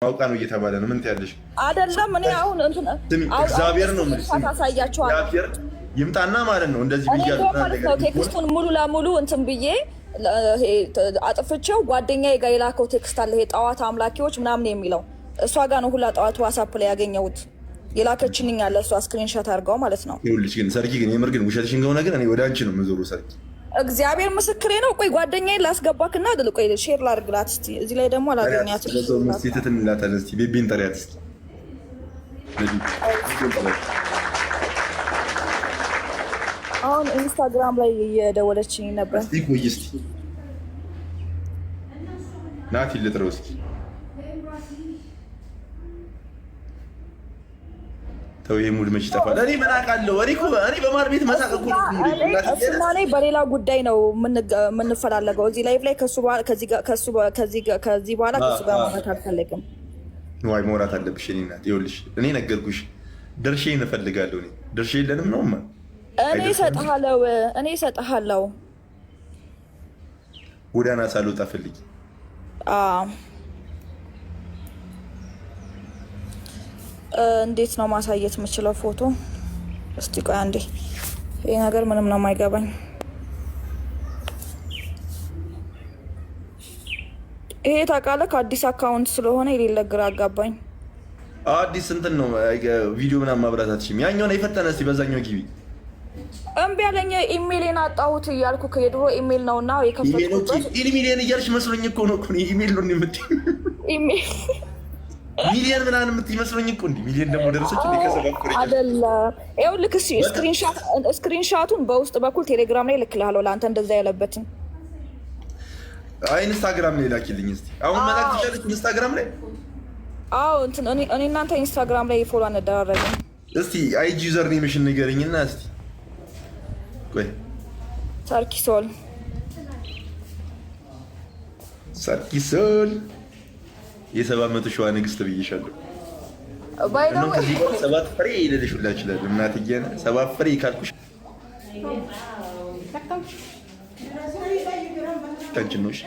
አውቃ ነው እየተባለ ነው። ምን ትያለሽ? አይደለም እኔ አሁን እንትን እግዚአብሔር ነው የምልሽ። ታሳያቸዋለሁ እግዚአብሔር ይምጣና ማለት ነው እንደዚህ ብያለሁ ማለት ነው። Text ኡን ሙሉ ለሙሉ እንትን ብዬ አጥፍቼው ጓደኛዬ ጋር የላከው text አለ። ይሄ ጠዋት አምላኪዎች ምናምን የሚለው እሷ ጋር ነው ሁላ ጠዋት WhatsApp ላይ ያገኘሁት የላከችልኝ አለ። እሷ screenshot አድርገው ማለት ነው። ይኸውልሽ ግን ሰርኪ ግን የምር ግን ውሸትሽን ከሆነ ግን እኔ ወደ አንቺ ነው የምዞረው ሰርኪ እግዚአብሔር ምስክሬ ነው። ቆይ ጓደኛዬን ላስገባክና ቆይ share ላድርግላት እስኪ። እዚህ ላይ ደግሞ አላገኛትም። ትትን እንላታለን እስኪ ቤቢን ጠሪያት እስኪ። አሁን Instagram ላይ እየደወለችኝ ነበር። እስኪ ቆይ እስኪ ናቲ ልጥረው እስኪ። ተው ይሄ mood መች ይጠፋል? እኔ ምን አውቃለሁ? እኔ እኮ እኔ በማር ቤት መሳቅ እኮ ነው mood። እሱና እኔ በሌላ ጉዳይ ነው የምንፈላለገው። እዚህ live ላይ ከሱ በኋላ ከዚህ በኋላ ከሱ ጋር ማውራት አልፈልግም። ዋይ መውራት አለብሽ። እኔ እናት ይኸውልሽ፣ እኔ ነገርኩሽ፣ ድርሼን እፈልጋለሁ። እኔ ድርሼ የለንም ነው እኔ እሰጥሃለሁ፣ እኔ እሰጥሃለሁ። ጎዳና ሳልወጣ ፈልጊ። እንዴት ነው ማሳየት የምችለው ፎቶ? እስቲ ቆይ አንዴ። ይሄ ነገር ምንም ነው የማይገባኝ። ይሄ ታውቃለህ፣ ከአዲስ account ስለሆነ የሌለ ግራ አጋባኝ። አዲስ እንትን ነው ቪዲዮ ምናምን ማብራት አትችይም። ያኛውን የፈጠነ እስኪ በዛኛው ግቢ። እምቢ አለኝ። ኢሜይሌን አጣሁት እያልኩ የድሮ ኢሜይል ነው እና የከፈትኩበት ኢሜይሌን እያልሽ መስሎኝ እኮ ነው እኮ ኢሜይል ነው የምትይው ሚሊየን ምናምን የምትይ መስሎኝ እኮ እንዲህ ሚሊየን ደግሞ ደረሰች እንዴ? ከሰባት ፍሬ አይደለም። ይኸውልህ screenshot ኡን በውስጥ በኩል ቴሌግራም ላይ እልክልሃለሁ ለአንተ እንደዛ ያለበትን። አይ Instagram ላይ ላኪልኝ እስኪ። አሁን መላክ ትችላለች Instagram ላይ? አዎ እንትን እኔ እናንተ Instagram ላይ follow አንደራረግም። እስቲ IG username ሽን ንገረኝና እስቲ ቆይ። ሰርኪሶል ሰርኪሶል የ700 ሺዋ ንግስት ብዬሻለሁ። ከዚህ ሰባት ፍሬ ልልሽ ሁላ እችላለሁ። እናትዬ ሰባት ፍሬ ካልኩሽ አንቺን ነው። እሺ